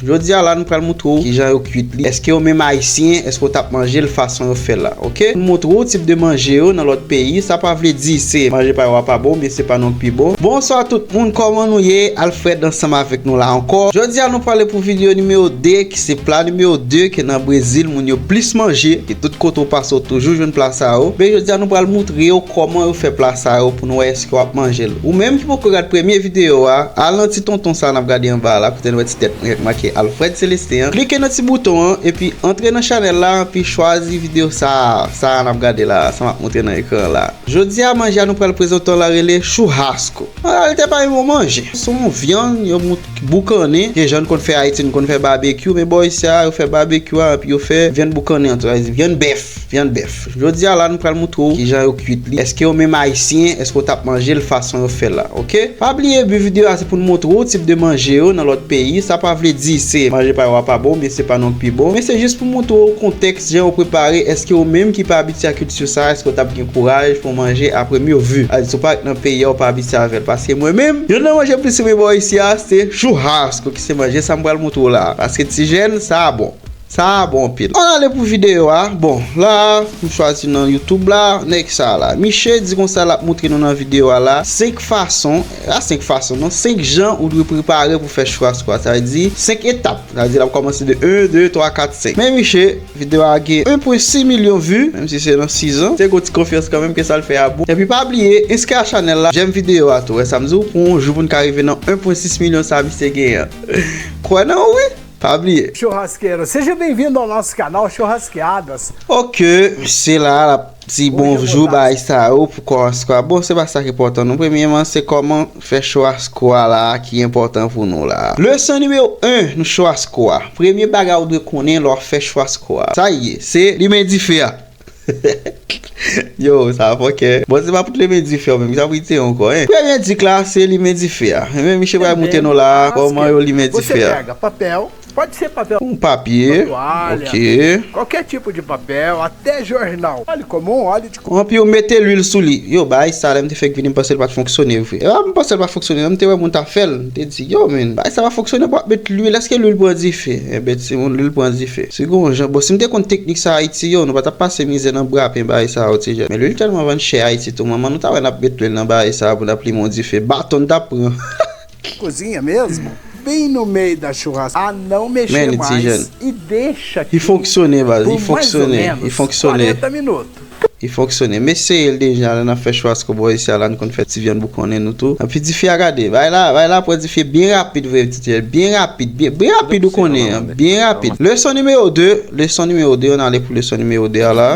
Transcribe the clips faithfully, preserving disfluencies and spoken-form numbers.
Jodi a la, nou pral moutre w kijan yo kwit li. Èske ou menm Ayisyen, èske w t ap manje l fason yo fè l la, oke? Nou moutre w tip de manje yo nan lòt peyi, sa pa vle di se manje pa yo a pa bon, oubyen se pa nou k pi bon. Bonswa tout moun, kòman nou ye? Alfred ansanm avèk nou la ankò. Jodi a, nou prale pou videyo nimewo de, ki se pla nimewo de ke nan Brezil, moun yo plis manje, ke tout kote w pase, w toujou jwenn pla sa yo. Men jodi a, nou pral moutre w kòman yo fè pla sa yo pou nou wè èske w ap manje l. Ou menm ki poko gad premye videyo a, al nan ti tonton sa n ap gade anba a la, kote n wè ti tèt mwen k make Alfred Celestin an. Klike nan ti bouton an, epi antre nan chanèl la, epi chwazi videyo sa a, sa a n ap gade la, sa m ap montre nan ekran an la. Jodi a, manje a nou pral prezante w la rele churrasco. An reyalite, pa yon bon manje. Se yon vyann, yo mout boukannen. Ke jan n konn fè Ayiti, n konn fè babekyou, men bò isi a, yo fè babekyou a, epi yo fè vyann boukannen an tou, sa vle di vyann bèf, vyann bèf. Jodi a la, nou pral moutre w kijan yo kwit li. Èske ou menm Ayisyen, èske w t ap manje l fason yo fè l la, oke? Pa bliye, bi videyo a, se pou n moutre w tip de manje yo nan lòt peyi. Sa pa vle di se manje pa yo a pa bon, oubyen se pa nou k pi bon. Men se jis pou moutre w kontèks, jan yo prepare. Èske ou menm ki pa abitye a kilti sa, èske w t ap gen kouraj pou w manje a premye vi? Sa vle di, si w pa ret nan peyi a, ou pa abitye avè l. Paske mwen menm, youn nan manje m plis renmen bò isi a, se churrasco, ki se manje sa m pral moutre w la. Paske ti jèn, sa bon. Sa bon anpil. Ann ale pou videyo a. Bon, la, m chwazi nan YouTube la, nèg sa la. Miche di konsa l ap moutre nou nan videyo a la, senk fason, pa senk fason non, senk jan ou dwe prepare pou fè churrasco a. Sa vle di, senk etap. Sa vle di, l ap kòmanse de en, de, twa, kat, senk. Men miche, videyo a gen en pwen sis milyon vi, menm si se nan sis an. Se gwo ti konfyans kanmenm ke sa l fè a bon. Epi pa bliye, enskri a chanèl la, jèm videyo a tou. Wè sa m di w, pou yon jou pou n ka rive nan en pwen sis milyon sa misye genyen an. Kwè nan ou wi. Pa bliye. Churrasqueiro, seja bem-vindo ao nosso canal Churrasqueadas. Oke, se la, l ap di bonjou, bagay sa yo, pou kòmanse kwa. Bon, se pa sa ki enpòtan non. Premyeman, se kòman fè churrasco a la ki enpòtan pou nou la. Leson nimewo en nan churrasco a. Premye bagay ou dwe konnen lè w ap fè churrasco a. Sa ye, se limen dife a. Yo, sa fòkè. Bon, se pa pou t limen dife menm, sa pou ite ankò, en. Premye dik la, se limen dife a. Enben, misye pral montre nou la, kòman yo limen dife a. Papel. Pode ser papel. Um papye. Toalha. Ok. Qualquer tipo de papel, até jornal. Óleo comum, óleo de. Anpi yo mete lwil sou li. Yo, bagay sa, lè m te fèk vini, m panse l pa t fonksyone vre. E pa m panse l pa fonksyone, lè m te wè moun ta fè l, m te di, yo, men, bagay sa pa fonksyone, pou ap met lwil, èske lwil pran dife? Enben, timoun, lwil pran dife. Si gon jan, bon, si m te konn teknik sa Ayiti, yo, nou pa t ap pase mizè nan brapen bagay sa yo, ti jèn. Men lwil tèlman vann chè Ayiti tou, manman, nou ta wè n ap met lwil nan bagay sa yo pou n ap limen yon dife. Baton n t ap pran. Cozinha mesmo, bem no meio da churrasqueira. Ah, não mexer mais e deixa aqui. Li fonksyone, baz, li fonksyone, li fonksyone. Li fonksyone. M eseye l deja, lè n ap fè churrasco bò isi a la, n konn fè ti vyann boukannen nou tou. Anpi dife a, gade, bay la, bay la pran dife byen rapid vre, ti jèn, byen rapid, byen, byen rapid ou konnen an, byen rapid. Leson nimewo de, leson nimewo de, ann ale pou leson nimewo de a la.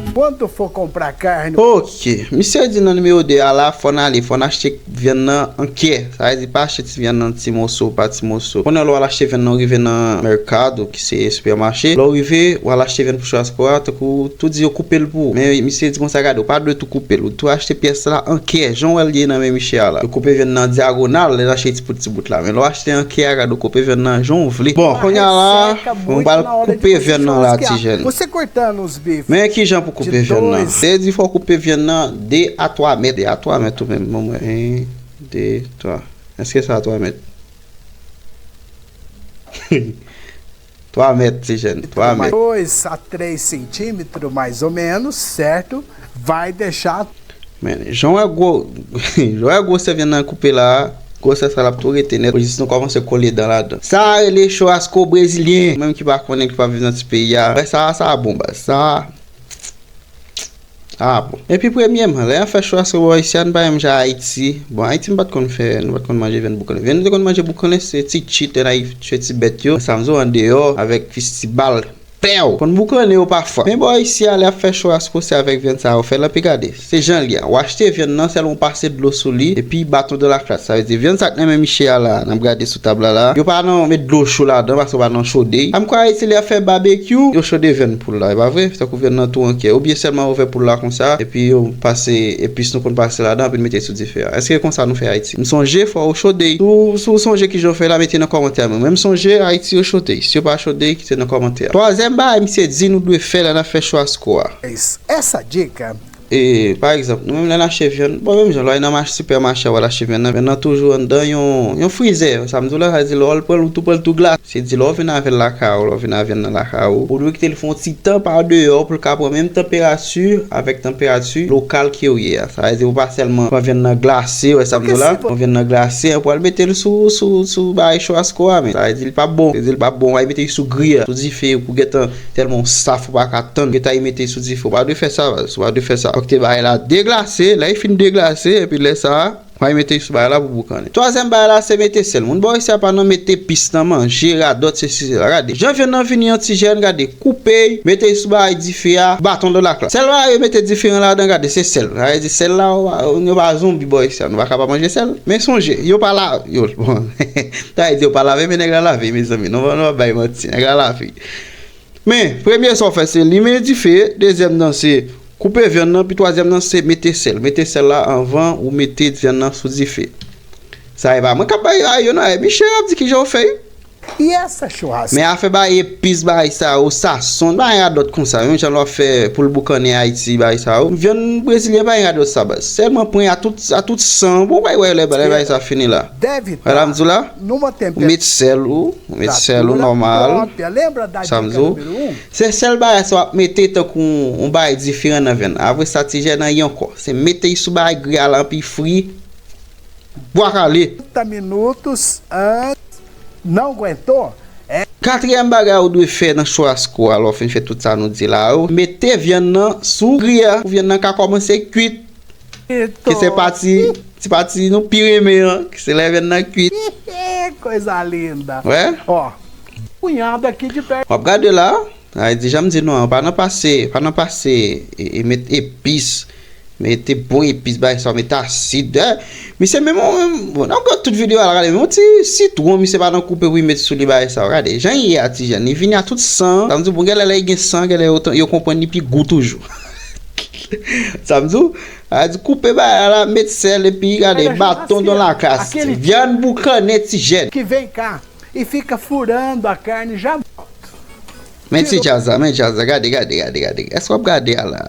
Quando for comprar carne. Ok, misye di nan nimewo de a la, fò n ale, fò n achte vyann nan an kè. Sa vle di pa achte ti vyann nan ti moso pa ti moso. Konnen lè w al achte vyann nan, w rive nan mercado, ki se sipèmache. Lè w rive, w al achte vyann pou churrasco a, tankou tou di yo koupe l pou ou. Men misye di konsa, gade, w pa dwe tou koupe l. Ou tou achte pyès la an kè, jan w wè l ye nan men misye a la. Yo koupe vyann nan an dyagonal, lè n achte ti bout, ti bout la. Men lè w achte an kè a, gade, w koupe vyann nan jan w vle. Bon, kounye a la, mwen pral koupe vyann nan la, ti jèn. Você cortando os bifes. Men kijan pou koupe vyann nan. Se di fò w koupe vyann nan de a twa mèt, de a twa mèt ou menm, ban mwen. En, de, twa. Èske sa twa mèt? Twa mèt, ti jèn, twa mèt. Dois a três centímetros, mais ou menos, certo? Vai deixar. Men, jan w wè gwo, jan w wè gwosè vyann nan koupe la, gwosè sa l ap tou rete nèt. Jis nou kòmanse kole dan ladan. Sa rele churrasco brezilyen. Menm ki pa konnen, ki pa viv nan ti peyi a. Wè sa, sa bon, baz. Sa, ah, bon. Epi premyeman, lè y ap fè churrasco bò isi a, n pa menm jan Ayiti. Bon, Ayiti, m pa t konn fè, nou pa t konn manje vyann boukannen. Vyann nou te konn manje boukannen, se ti tchit, lè n al tchwe ti bèt yo. Sa m di w, andeyò, avèk fistibal. Pèw! Konn boukannen yo pafwa. Men bò isi a, lè y ap fè churrasco, se avèk vyann sa yo fè l. Anpi gade, se jan l ye a. W achte vyann nan, sèlman w pase dlo sou li, epi baton de la crasse. Sa vle di, vyann sa k nan men misye a la, n ap gade sou tab la la. Yo pa nan met dlo cho ladan, paske yo pa nan chode. Sa m kwè Ayiti, lè y ap fè babekyou, yo chode vyann poul la, e pa vre? Tankou vyann nan tou an kè. Oubyen sèlman yo ouvè poul la konsa, epi yo pase epis nou konn pase ladan, epi n mete sou dife a. Èske konsa nou fè Ayiti? M sonje, fò yo chode. Si w, si w sonje kijan yo fè la, mete nan kòmantè a. Mwen, m sonje Ayiti yo chode. Si yo pa chode, kite nan kòmantè a. Twazyèm bagay misye di nou dwe fè lè n ap fè churrasco a. Essa dica E, pa egzanp, nou menm lè n achte vyann, bon, menm jan, lè w al nan mach-, sipèmache a, w al achte vyann nan, vyann nan toujou anndan yon, yon frizè. Sa m di w la, sa vle di lè w al pran l, ou tou pran l tou glase. Se di lè w vin avè l lakay ou, lè w vin avè vyann nan lakay ou, ou dwe kite l fè yon ti tan pa deyò pou l ka pran menm tanperati avèk tanperati lokal ke w ye a. Sa vle di ou pa sèlman pran vyann nan glase, wè sa m di w la? Pran vyann nan glase, pou al mete l sou, sou, sou bagay chwasko a, men. Sa vle di l p ap bon. Sa vle di l p ap bon, w al mete l sou gri a, sou dife, pou gentan tèlman w saf ou pa ka tann, gentan al mete l sou dife. Ou pa dwe fè sa, baz. Ou pa dwe fè sa. Fòk te bagay la deglase, lè l fin deglase, epi lè sa a, w al mete l sou bagay la pou boukannen. Twazyèm bagay la, se mete sèl. Moun bò isi a pa nan mete epis nan manje, radòt, sesi, sela. Gade, jan vyann nan vini an ti jèn, gade, koupe l, mete l sou bagay dife a, baton de lakla. Sèl bagay yo mete diferan ladan, gade, se sèl. Sa vle di sèl la, ou pa, nou pa zonbi bò isi a, nou pa ka pa manje sèl. Men sonje, yo pa la, yo, bon, sa vle di yo pa lave, men nèg la lave, mezanmi. Nou, nou pa bay manti, nèg la lave. Men, premye sa w fè, se limen dife, dezyèm nan, se koupe vyann nan, pi twazyèm nan, se mete sèl. Mete sèl la anvan ou mete vyann nan sou dife. Sa e pa mwen k ap bay rayè yo, non, e Michel ap di kijan w fè. Yes, chouras. Men afè bay epis, bay sa yo, sazon, bay radòt konsa, menm jan lè w ap fè pou l boukannen Ayiti, bay sa yo. Vyann brezilyen bay radòt sa, baz. Sèlman pran a tout, a tout san, bon, bay, wè, lè, lè bay sa fini la. Wè la m di w la? Ou met sèl ou, ou met sèl ou nòmal. Sa m di w. Se sèl bagay sa w ap mete tankou yon bagay diferan nan vyann. Apre sa, ti jèn nan ankò. Se mete l sou bagay gri a la, anpi fri. Bwa kale. Minutos antes, não aguentou. Katriyèm bagay ou dwe fè nan chwasko a, lè w fin fè tout sa nou di la yo, mete vyann nan sou gri a, pou vyann nan ka kòmanse kwit. Ke se pati, ti pati nou pi renmen an, ke se lè vyann nan kwit. Coisa linda. Wè? Ó, cunhado aqui de perto. W ap gade la, ay di jan m di nou an, pa nan pase, pa nan pase, e, e met epis, mete bon epis, bay sa, mete asid, eh. Misye menm, menm, bon, nan tout videyo a la, gade, menm yon ti sitwon, misye pa nan koupe pou l met sou li, bay sa, gade, jan l ye a, ti jèn, li vini a tout san, sa m di, bon, genlè lè l gen san, genlè yo, yo konprann li pi gou toujou. Sa m di w, a di koupe bagay la, met sèl epi gade, baton dan la kras. Vyann boukannen ti jèn. Que vem cá e fica furando a carne já morta. Men ti djaz la, men djaz la, gade, gade, gade, gade. Èske w ap gade a la?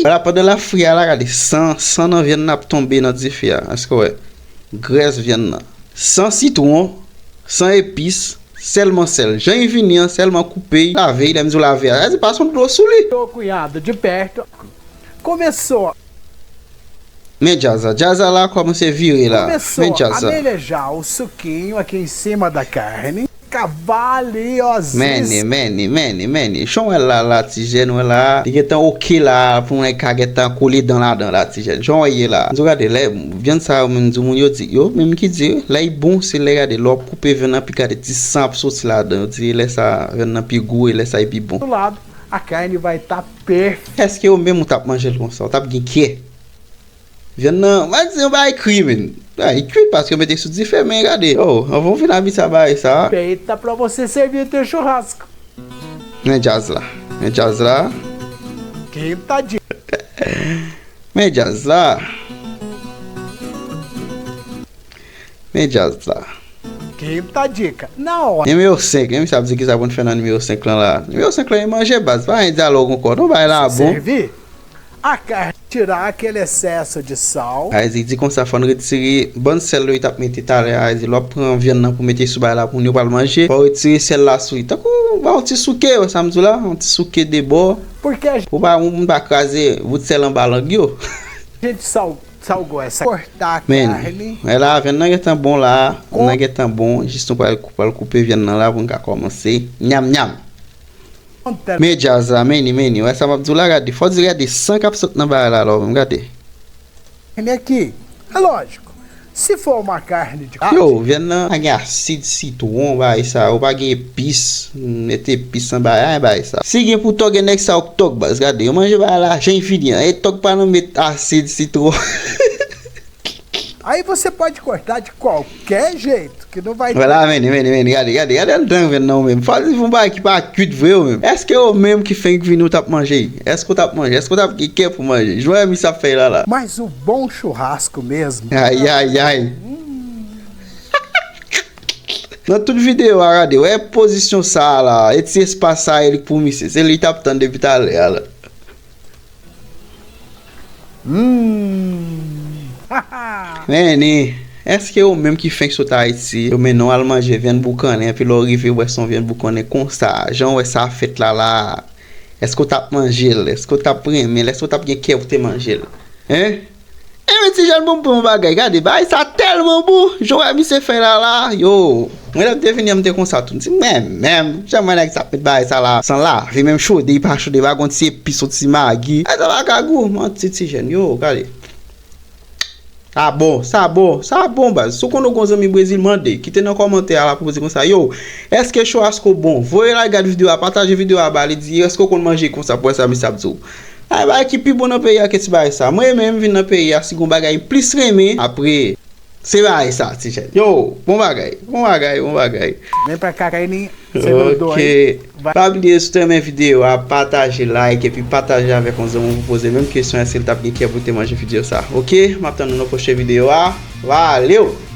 Wala, pandan l ap fri a la, gade, san, san nan vyann nan ap tonbe nan dife a. Èske w wè? Grès vyann nan. San sitwon, san epis, sèlman sèl. Jan l vini an, sèlman koupe l, lave l, lè m di w lave a, sa di pase yon dlo sou li. Tô cunhado de perto. Começou. Men djaz la, djaz la la kòmanse vire la. Men djaz la. A melejar o suquinho aqui em cima da carne. Meni, meni, meni, meni. Jan w wè la, la, ti jèn, wè la. Li gentan oke la, pou mwen ka gentan kole dan ladan la, ti jèn. Jan w wè ye la. M di w gade, lè vyann sa yo menm, di moun yo di, yo menm ki di, lè l bon, se lè gade, lè w ap koupe vyann nan, pi gade, ti san ap soti ladan. Yo di, lè sa, vyann nan pi gou, e lè sa, li pi bon. Do lado, a carne vai tá perfeita. Èske ou menm ou t ap manje l konsa? Ou t ap gen kè? Vyann nan, mwen di yon bagay kri, men. Bagay kwit paske yo mete sou dife, men gade. Oh, anvan w vin abitye a bagay sa. Peita pra você servir teu churrasco. Men djaz la. Men djaz la. Quinta dica. Men djaz la. Men djaz la. Quinta dica. Na hora. Nimewo senk, men misye ap di kisa pou n fè nan nimewo senk lan la. Nimewo senk lan e manje baz, pa gen dyalòg ankò. Non, bagay la bon. Servir. A carne, tirar aquele excesso de sal. Ay, li di konsa, fò n retire bann sèl yo li t ap mete talè a. Ay, li di lè w ap pran vyann nan pou mete sou bagay la pou moun yo pral manje, fò w retire sèl la sou li. Tankou ba yon ti souke, wè sa m di w la, yon ti souke de bò. Pou pa, moun pa kraze bout sèl anba lang yo. Gente, sal, sal gosta. Cortar a carne. Men, wè la, vyann nan gentan bon la. Nan gentan bon, jis nou pral, pral koupe vyann nan la pou n ka kòmanse. Nyam, nyam. Men djaz la, meni, meni. Wè sa m ap di w la, gade. Fò di gade san k ap sot nan bagay la, lò, menm gade. Carne aqui. É lógico. Se for uma carne de corte. Yo, vyann nan pa gen asid, sitwon, bagay sa. Ou pa gen epis, mete epis nan bagay, bagay sa. Si gen pou tòg, gen nèg sa yo k tòg, baz. Gade, yo manje bagay la, jan l fini an. E tòg pa nan met asid, sitwon. Aí você pode cortar de qualquer jeito, que não vai. Vwala, meni, meni, meni, gade, gade, gade anndan vyann nan ou menm. Fò di yon bagay ki pa kwit vre ou menm. Èske ou menm ki fenk vini ou t ap manje? Èske ou t ap manje? Èske ou t ap gen kè pou manje? Jwè misye ap fè la la. Mas o bom churrasco mesmo. Ay, ay, ay. Nan tout videyo a, gade, wè pozisyon sa a la, e ti espas sa a, e li k pou misye. Se li t ap tann depi talè a la. Mmm. Meni, èske ou menm ki fenk sot Ayiti, yo mennen w al manje vyann boukannen, epi lè w rive, w wè se yon vyann boukannen konsa, jan w wè sa fèt la la a, èske w t ap manje l? Èske w t ap renmen l? Èske w t ap gen kè pou te manje l? Hein? Enben, ti jèn, bon, bon bagay, gade, bagay sa tèlman bon, jan w wè misye fè la la, yo. Mwen, lè m te vini an, m te konsa tou. M di, men, menm, jan mwen nèg sa ap met bagay sa la, san lave, menm chode, li pa chode, pa gon ti epis, yon ti magi. Ay, sa pa ka gou, manti, ti jèn, yo, gade. Sa bon, sa bon, sa bon, baz. Si w konn ou gon zanmi Brezil, mande, kite nan kòmantè a la pou w di konsa, yo, èske churrasco bon? Voye l al gad videyo a, pataje videyo a ba li, di, èske w konn manje konsa, pou wè sa misye ap di w. Ay, bagay ki pi bon nan peyi a ke ti bagay sa. Mwen menm, m vin nan peyi a, si gon bagay m plis renmen, apre, se bagay sa, ti jèn. Yo, bon bagay, bon bagay, bon bagay. Men pa kakay ni, se nan do, ok. Pa bliye, si w te renmen videyo a, pataje, like, epi pataje avèk yon zanmi w pou poze menm kesyon, èske l t ap gen kè pou te manje videyo sa? Ok, m ap tann nou nan pwochen videyo a. Valeu!